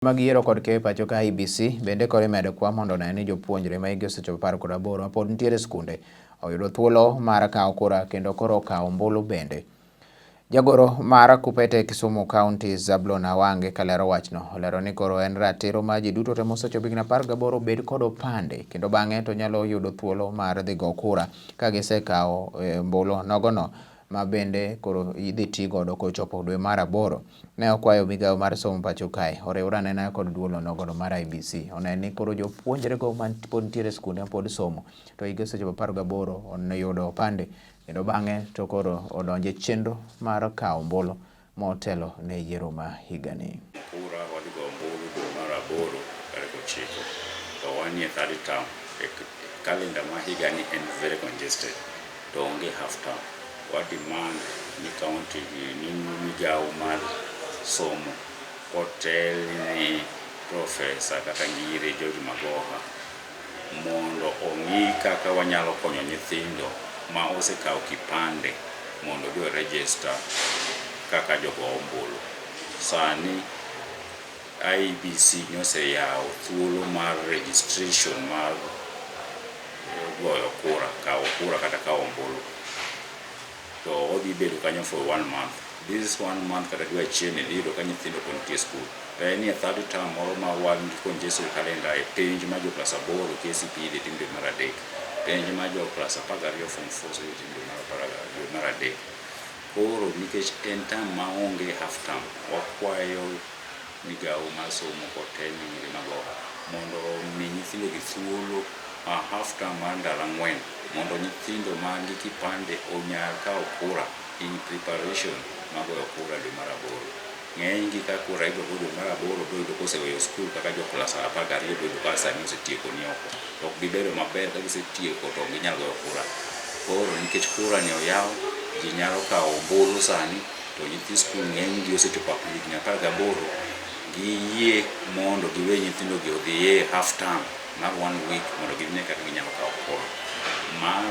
Mag yiero kod keyo e pacho ka IEBC bende koro imedo kwa mondo one ni jopuonjre ma hikgi osechopo 18 mapod nitiere e skunde oyudo thuolo mar kawo kura kendo koro kawo ombulu bende. Jagoro mar KUPPET e Kisumu County Zablon Awange kalero wachno olero ni koro en ratiro mar ji duto te mosechopo higni 18 obed kod opande kendo bang'e to nyalo yudo thuolo mar dhi go kura ka gisekawo ombulu nogono ma bende koro idhi ti godo kochopo dwe mar aboro. Ne okwayo migawo mar somo pacho kae oriwre anena kod duol onogono mar IEBC one ni koro jopuonjre go man pod nitiere e skunde mapod somo to hikgi osechopo 18 oyudo opande kendo bang'e to koro odonje chenro mar kawo ombulu motelo ne yiero ma higani. Kura wadhi go ombulu dwe mar aboro tarik 9 to wanie third term. E calendar ma higani en very congested to onge half term. Wa demand ni county ni migawo mar somo kotel ni Professor kata Ngire George Magoha mondo ong'i kaka wanyalo konyo nyithindo ma osekawo kipande mondo odhi o register kaka jogo ombulu. Sani IEBC noseyawo thuolo mar registration mar goyo kura, kawo kura kata kawo ombulu. To odhi bedo kanyo for one month. This one month kata dwe achiel ni dhi yudo ka nyithindo pod nitie e skul. To en e third term moro ma wan gi congested calendar e penj mar jo klas 8 KCPE idhi tim dwe mar 3. Penj mar jo klas 12 form 4 idhi tim dwe mar 3. Koro nikech en term maonge half term, wakwayo migawo mar somo kotel ni Ngire Magoha mondo omi nyithindo gi thuolo a half term mar ndalo 4 mondo nyithindo man gi kipande onyal kawo kura in preparation mar goyo kura dwe mar 8. Ng'eny gi ka kura ibiro go dwe mar 8 biro yudo koseweyo skul kaka jo klas 12 biro yudo ka sani osetieko ni oko. To ok gibedo maber ka gisetieko to ok ginyal goyo kura. Koro nikech kura ni oyaw, ji nyalo kawo ombulu sani to nyithi skul ng'eny gi osechopo higni 18 giyie mondo giwe nyithindo gi odhi e half term mar one week mondo gine kaka ginyalo kawo kura.